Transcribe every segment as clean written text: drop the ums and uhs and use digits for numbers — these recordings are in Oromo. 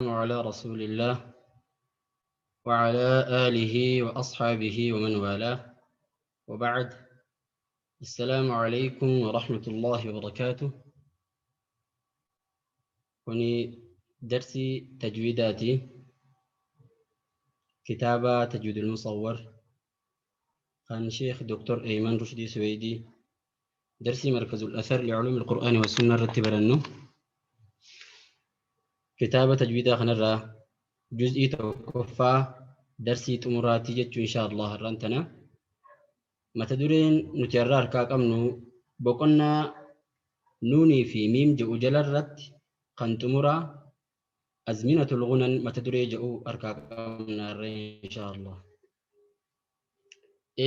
على رسول الله وعلى آله وأصحابه ومن والاه وبعد. السلام عليكم ورحمة الله وبركاته. كوني درسي تجويداتي كتابة تجويد المصور كان شيخ دكتور أيمن رشدي سويدي، درسي مركز الأثر لعلوم القرآن والسنة رتب لأنه كتابة تجويدا خنرى جزئي توقفا درسي تمراتي جتشو إن شاء الله رانتنا. mata dureen nuti irraa harkaa qabnu boqonnaa nuunii fi miim jedhu jalarratti kan xumuraa azminatul gunan mata duree jedhu harkaa qabna irra insha Allah.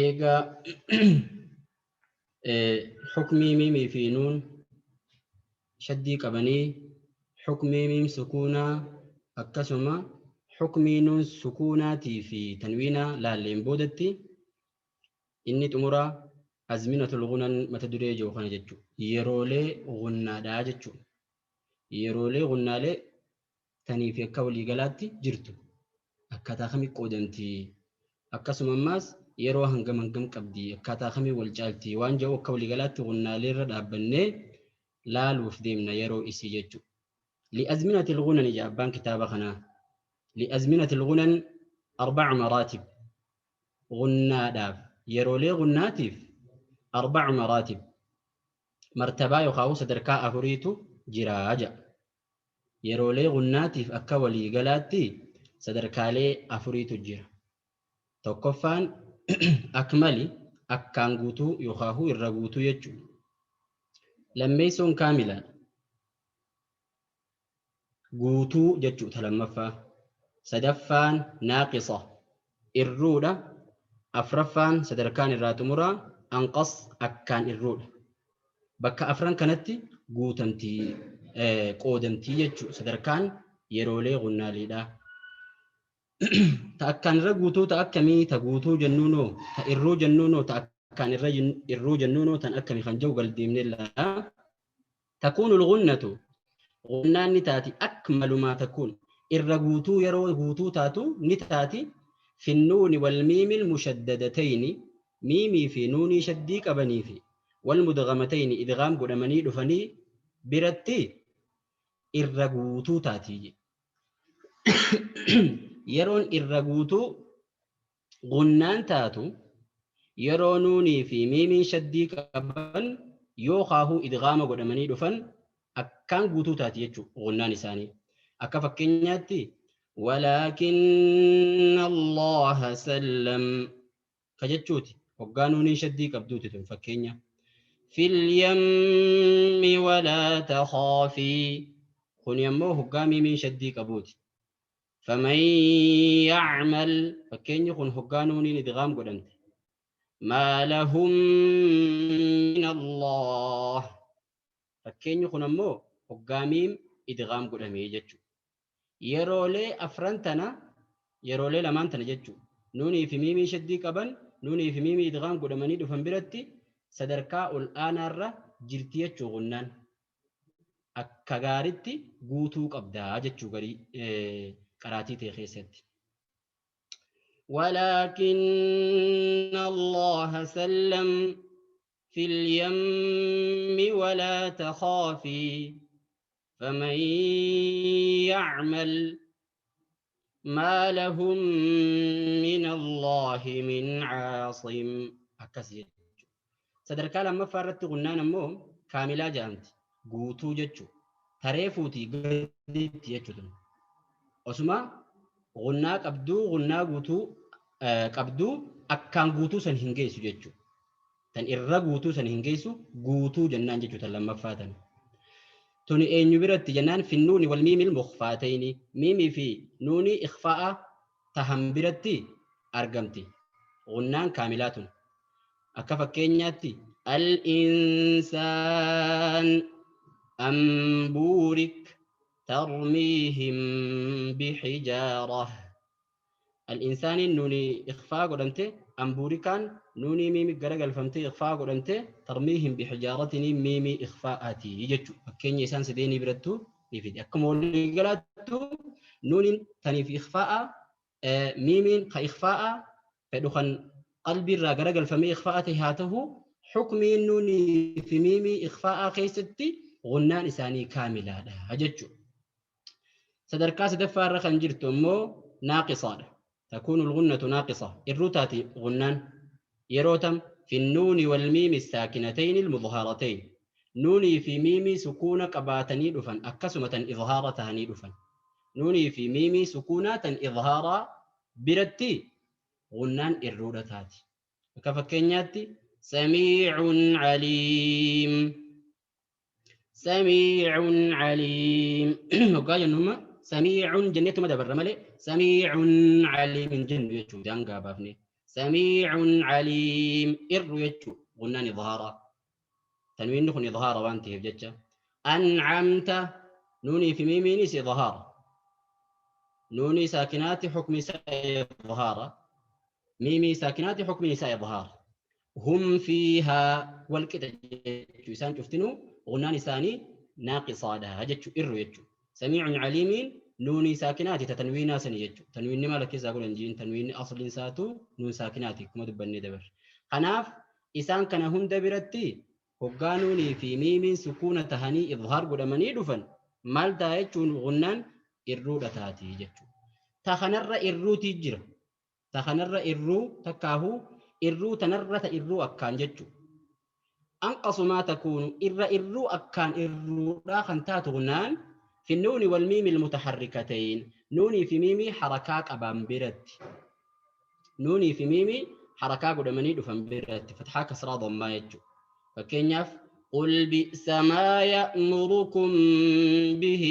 Eega xukmii miimii fi nuun shaddii qabanii, xukmii miim sukuunaa, akkasuma xukmii nuun sukuunaatii fi tanwiinaa laalleen boodatti, inni xumuraa azminatul gunan mata duree jiru kana jechuudha. Yeroolee gunnaadhaa jechuudha. Yeroolee gunnaalee tanii fi akka waliigalaatti jirtu akkaataa kamii qoodamti, akkasuma ammaas yeroo hangam hangam qabdi, akkaataa kamii wal caalti waan jedhu akka waliigalaatti gunnaalee irra dhaabbannee laaluuf deemna yeroo isii jechuudha. Li'azminatil gunan ija abbaan kitaaba kanaa. Li'azminatil gunan arba'a maraatib. Gunnaadhaaf, yeroolee gunnaatiif arba'a maraatib. Martabaa yookaan sadarkaa afuriitu jiraa jedha. Yeroolee gunnaatiif akka waliigalaatti sadarkaalee afuriitu jira. Tokkoffaan akmali, akkaan guutuu yookaan irra guutuu jechuudha. Lammeessoon kaamilaadha. Guutuu jechuudha lammaffaa. Sadaffaan naaqisa, irruudha. Afraffaan sadarkaan irraa xumuraa anqas, akkaan irruudha. Bakka afran kanatti guutamtii qoodamtii jechuudha sadarkaan yeroolee gunnaaleedha. Ta akkaan irra guutuu ta akkamii, ta guutuu jennuunoo, ta irruu jennuunoo, ta akkaan irra irruu jennuunoo tan akkamii kan jiru galdeemnee laala. Takuunu lgunnatu, gunnaan ni taati, akmalu maa takuun, irra guutuu yeroo guutuu taatu ni taati, finnuuni wal miimil mushaddadateeyni, miimii fi nuunii shaddii qabanii fi wal mudgamateyni, idgaam godhamanii dhufanii biratti irra guutuu taati. Yeroon irra guutuu gunnaan taatu yeroo nuunii fi miimiin shaddii qaban yoo kaahuu idgaama godhamanii dhufan akkaan guutuu taati jechuudha gunnaan isaanii. Akka fakkeenyaatti walaakinna Allaha sallam ka jechuuti hoggaa nuuniin shaddii qabduuti tun fakkeenya. Fil yammi walaa takhaafii, kuni ammoo hoggaa miimiin shaddii qabuuti. Faman yacmal, fakkeenyi kun hoggaa nuuniin idgaam godhamte. Maa lahum min Allah, fakkeenyi kun ammoo hoggaa miim idgaam godhamee jechuudha. Yeroolee afran tana, yeroolee lamaan tana jechuudha. Nuunii fi miimii shaddii qaban, nuunii fi miimii idgaam godhamanii dhufan biratti sadarkaa ol aanaarra jirti jechuu gunnaan. Akka gaaritti guutuu qabdaa jechuu garii qaraatii ta'e keessatti. ولكن الله سلم في اليم ولا تخافي فمن يعمل ما لهم من الله من عاصم. Akkas jechuudha. Sadarkaa lammaffaa irratti gunnaan ammoo kaamilaa jedhamti. Guutuu jechuudha. Taree fuutii gaditti jechuudha. Osuma gunnaa qabduu, gunnaa guutuu qabduu akkaan guutuu san hin geessu jechuudha. Tan irra guutuu san hin geessu, guutuu jennaan jechuudha tan lammaffaa tana. Tuni eenyu biratti jennaan, finnuuni wal miimil mukfaatayni, miimii fi nuunii ikhfaa'a tahan biratti argamti. Gunnaan kaamilaa tun. Akka fakkeenyaatti al-insaan, ambuurik, tarmiihim bihijaara. Al-insaaniin nuunii ikhfaa godhamte, ambuurikaan nuunii miimi garagalfamtee ikhfaa godhamte, tarmiihim bihijaaratini miimii ikhfaa'aati jechuudha. Fakkeenya isaan sadeenii birattuu ni fide. Akkuma waliigalaattu Nuuniin taniif ikhfaa'a, miimiin ka ikhfaa'a fedhu kan qalbiirraa garagalfamee ikhfaa'a ta'e haa ta'u, xukmiin nuunii fi miimii ikhfaa'a keessatti gunnaan isaanii kaamilaadha jechuudha. Sadarkaa sadaffaa irra kan jirtu immoo naaqisaadha. Takuunu lgunnatu naaqisa. Irruu taati gunnaan yeroo tam? Fi nuuni wal miimi saakinatayni almudhaaratayn. Nuunii fi miimii sukuuna qabaatanii dhufan, akkasuma tan idhaara tahanii dhufan. Nuunii fi miimii sukuunaa tan idhaaraa biratti gunnaan irruudha taati. Akka fakkeenyaatti samiicun caliim. Samiicun caliim. Hoggaa jennumma samiicun jenneetuma dabarra malee samiicun caliim hin jennu jechuudha, daangaa baafne. Samiicun caliim irru jechuu gunnaan idhaaraa. Tanwiinni kun idhaara waan ta'eef jecha. Ancamta, nuunii fi miimiinis idhaara. Nuunii saakinaati xukmi isaa idhaara. Miimii saakinaati xukmi isaa idhaara. Hum fiihaa wal qixa jechuu, isaan cuftinuu gunnaan isaanii naaqisaadha jechuu, irru jechuu. Samiicun caliimiin nuunii saakinaati ta tanwiinaa sani jechuu. Tanwiinni maal keessaa godhan jiin, tanwiinni asliin isaatu nuun saakinaati akkuma dubbannee dabarre. Kanaaf isaan kana hunda biratti hoggaa nuunii fi miimiin sukuuna tahanii idhaar godhamanii dhufan maal ta'a jechuun, gunnaan irruudha taati jechuudha. Ta kanarra irruutii jira. Ta kanarra irruu takkaahuu irruu tanarra ta irruu akkaan jechuudha. Anqasu maa takuunu, irra irruu akkaan irruudhaa kan taatu gunnaan fi nuuni wal miimi almutaharrikatayn, nuunii fi miimii harakaa qaban biratti. Nuunii fi miimii harakaa godhamanii dhufan biratti, fathaa, kasraa, dammaa jechuudha. Fakkeenyaaf قل بئس ما يأمركم به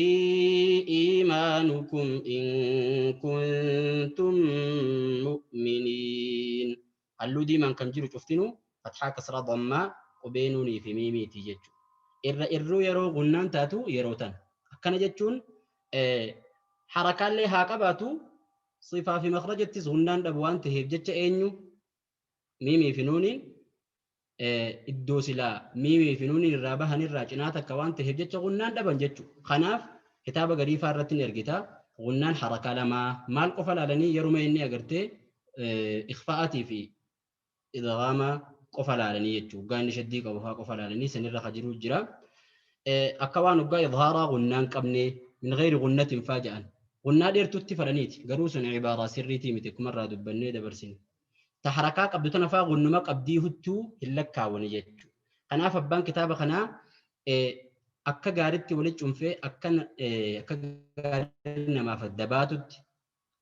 إيمانكم إن كنتم مؤمنين. Halluu diimaan kan jiru cuftinuu fathaa, kasraa, dammaa qubee nuunii fi miimiiti jechuudha. Irra irruu yeroo gunnaan taatu yeroo tan. Akkana jechuun harakaallee haa qabaatu, sifaa fi makrajattis gunnaan dhabu waan ta'eef jecha eenyu, miimii fi nuuniin iddoo silaa miimii fi nuuniin irraa bahan irraa cinaa takka waan ta'eef jecha gunnaan dhaban jechuudha. Kanaaf kitaaba gariifaa irratti ni argita. Gunnaan harakaa lamaa maal qofa laalanii yeruma inni agartee ikhfaa'atii fi idghaama qofa laalanii jechuudha. Hoggaa inni shaddii qabu fa'aa qofa laalanii sanirra ka jiru jira. Akka waan hoggaa idhaaraa gunnaan qabne min gayri gunnatin faa jedhan. Gunnaa dheertutti fadhaniiti. Garuu sun ibaaraa sirriitii miti, kumarraa dubbannee dabarsine. Ta harakaa qabdu tana faa gunnuma qabdii huttuu hin lakkaawwani jechuudha. Kanaaf abbaan kitaaba kanaa akka gaaritti walitti cunfee akka gaarii namaaf adda baatutti,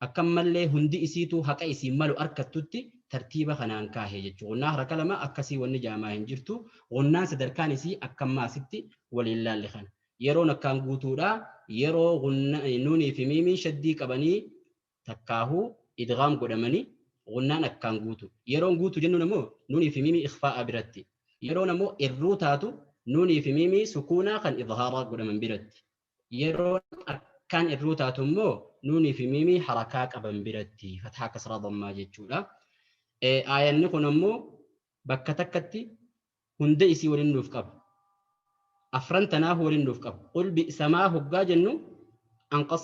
akka mallee hundi isiituu haqa isiin malu arkattutti tartiiba kanaan kaahe jechuudha. Gunnaa haraka lama akkasii wanni jaamaa hin jirtu. Gunnaan sadarkaan isii akka ammaasitti waliin laalle kana. Yeroon akkaan guutuudha. Yeroo nuunii fi miimiin shaddii qabanii takkaahuu idghaam godhamanii gunnaan akkaan guutu. Yeroon guutu jennuun ammoo nuunii fi miimii ikhfaa'a biratti. Yeroon ammoo irruu taatu nuunii fi miimii sukuunaa kan idhaaraa godhaman biratti. Yeroon akkaan irruu taatu immoo nuunii fi miimii harakaa qaban biratti, fathaa, kasraa, dammaa jechuudha. Aayanni kun ammoo bakka takkatti hunda isii waliin nuuf qaba. Afran tanaahu waliin nuuf qaba. Qul bi'samaa hoggaa jennu anqas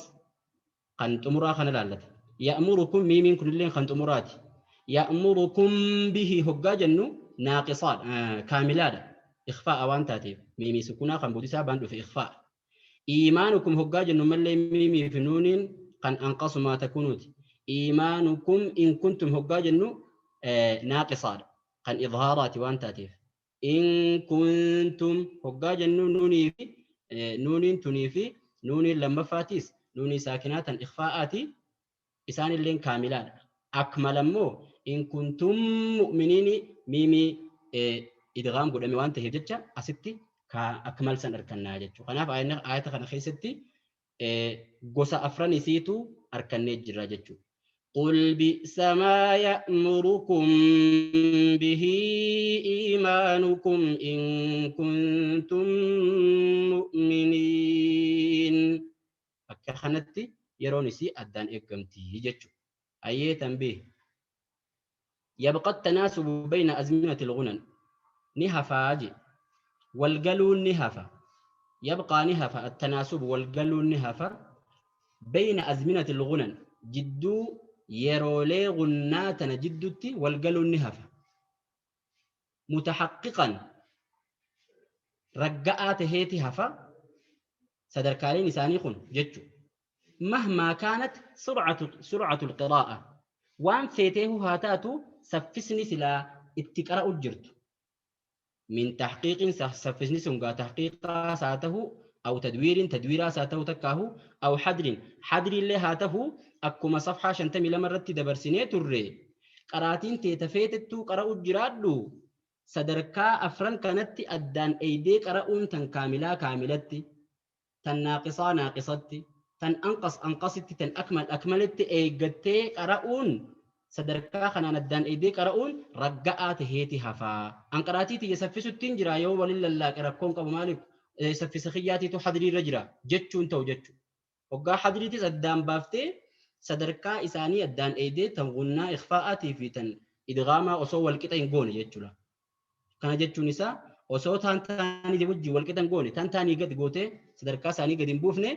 kan xumuraa kana laallata. Ya'murukum, miimiin kunillee kan xumuraati. Ya'murukum bihi hoggaa jennu naaqisaadha, kaamilaadha. Ikhfaa'a waan taateef miimii sukunaa kan boodisaa baan dhufe ikhfaa'a. Iimaanukum hoggaa jennu mallee miimii fi nuuniin kan anqasumaa takunuuti. Iimaanukum in kuntum hoggaa jennu naaqisaadha. Kan idhaaraati waan taateef. In kuntum hoggaa jennu nuunii fi nuuniin tunii fi nuuniin lammaffaatiis nuunii saakinaa tan ikhfaa'aati, isaan illeen kaamilaadha. Akmal ammoo in kuntum mu'miniini miimii idghaam godhame waan ta'eef jecha asitti akmal san argannaa jechuudha. Kanaaf ayata kana keessatti gosa afran isiitu argannee jirra jechuudha. قل بئس ما يأمركم به إيمانكم إن كنتم مؤمنين. Akka kanatti yeroon isii addaan eeggamtii jechuudha. Ayyee, tanbiih. يبقى التناسب بين أزمنة الغنن ni hafaa je, walgaluun ni hafa. يبقى ni hafa, التناسب walgaluun ni hafa. Bayna azminati lgunan, jidduu yeroolee gunnaa tana jiddutti walgaluun ni hafa. Mutaxaqqiqan, ragga'aa taheeti hafa sadarkaaleen isaanii kun jechu. Mahmaa kaanat sur'atu alqiraa'a, waan feeteehu haa taatu saffisni silaa itti qara'u jirtu. Min taxqiiqin, saffisni sun gaa taxqiiqaas haa tahu, aw tadwiirin, tadwiiraas haa tahu, takkaahu aw hadrin, hadriillee haa tahu. Akkuma safhaa 52 irratti dabarsinee turre, qaraatiin teeta feetettuu qara'u jiraadhu, sadarkaa afran kanatti addaan eeydee qara'uun tan kaamilaa kaamilatti, tan naaqisaa naaqisatti, tan anqas anqasitti, tan akmal akmalitti eeggattee qara'uun, sadarkaa kanaan addaan eeydee qara'uun ragga'aa taheeti hafaa. An qaraatii tiyya saffisuttiin jira, yoo walin lallaaqe rakkoon qabu, maaliif saffisa kiyyaatiitu hadriirra jira jechuun ta'u jechu. Hoggaa hadriitis addaan baaftee sadarkaa isaanii addaan eeydee tan gunnaa ikhfaa'aatii fi tan idgaamaa osoo walqixa hin goone jechuudha. Kana jechuun isaa osoo taan taanii wajjin walqixa hin goone, tan taanii gadi gootee sadarkaa isaanii gadi hin buufne,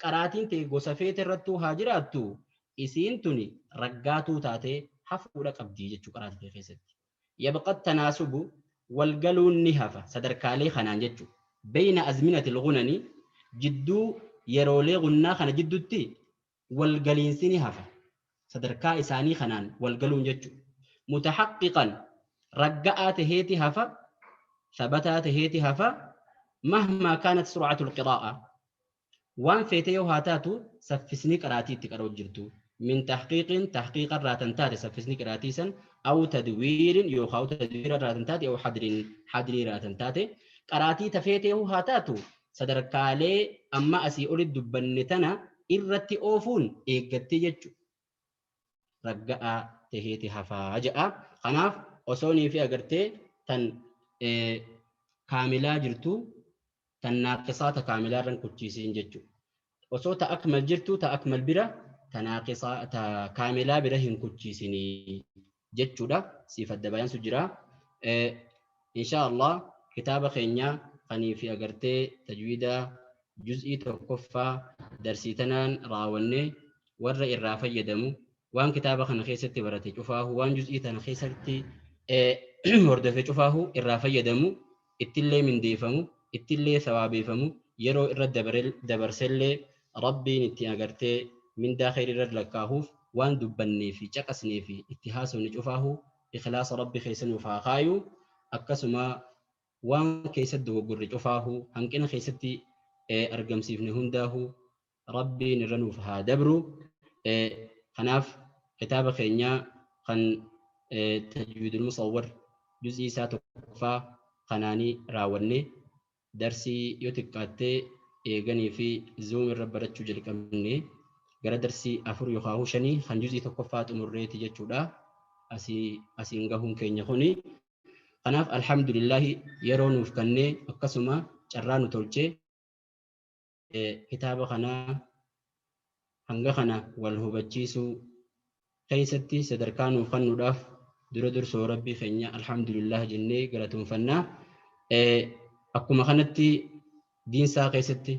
qaraatiin ta'e gosa feete irrattuu haa jiraattu, isiin tuni raggaatuu taatee hafuudha qabdii jechuu qaraatii ta'e keessatti. Yabqa tanaasubu, walgaluun ni hafa sadarkaalee kanaan jechuu. Bayna azminati lgunani, jidduu yeroolee gunnaa kana jiddutti walgaliinsi ni hafa. Sadarkaa isaanii kanaan walgaluun jechuu. Mutaxaqqiqan, ragga'aa taheeti hafa, sabataa taheeti hafa. Mahmaa kaanat sur'atu alqiraa'a, waan feete yoo haa taatu saffisni qaraatii itti qara'u jirtu. Min taxqiiqin, taxqiiqa irraa tan taate saffisni qiraatii san, aw tadwiirin, yookaan tadwiira irraa tan taate, aw hadrin, hadrii irraa tan taate, qaraatii tafeetee haa taatu, sadarkaalee amma asii olitti dubbanne tana irratti oofuun eeggattee jechu ragga'aa taheeti hafaa jedha. Kanaaf osoonii fi agartee tan kaamilaa jirtu tan naaqisaa ta kaamilaa irran kuchiisiin jechuudha. Osoo ta akmal jirtu ta akmal bira ta naaqisaa ta kaamilaa bira hin kuchiisinii jechuudha. Siif adda bayansu jira. Insha Allah kitaaba keenya kanii fi agartee tajwiidaa juz'ii tokkoffaa darsii tanaan raawwannee, warra irraa fayyadamu, waan kitaaba kana keessatti barate cufaahu, waan juz'ii tana keessatti hordofe cufaahu irraa fayyadamu, ittillee mindeeffamu, ittillee sawaabeeffamu, yeroo irra dabarsellee Rabbiin itti agartee mindaa kheyri irra lakkaahuuf, waan dubbannee fi caqasnee fi itti haasofne cufaahu ikhlaasa Rabbi keessa nuuf haa kaayu. Akkasuma waan keessatti dogoggorre cufaahu, hanqina keessatti argamsiifne hundaahu Rabbiin irra nuuf haa dabru. Kanaaf kitaaba keenya kan Tajwiidul Musawwar juz'ii isaa tokkoffaa kanaanii raawwanne, darsii yoo xiqqaattee eeganii fi Zoom irra barachuu jalqabne gara darsii 4 yookaan 5 kan juz'ii tokkoffaa xumurreeti jechuudha. Asiin gahuun keenya kuni. Kanaaf alhamdulillahi yeroo nuuf kennee akkasuma carraa nu tolchee kitaaba kanaa hanga kana wal hubachiisuu keessatti sadarkaa nuuf kennuudhaaf dura dursoo Rabbii keenya alhamdulillah jennee galatoonfannaa. Akkuma kanatti diinsaa keessatti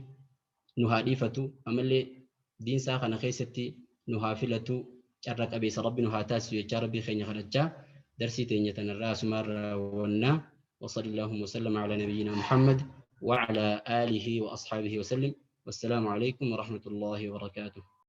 nu haa dhiifatu, ammallee diinsaa kana keessatti nu haa filatu, carra qabeessa Rabbi nu haa taasisu jechaa Rabbii keenya kadhachaa darsii teenya tanarraa asumaan raawwannaa. وصلى اللهم وسلم على نبينا محمد وعلى آله وأصحابه وسلم، والسلام عليكم ورحمة الله وبركاته.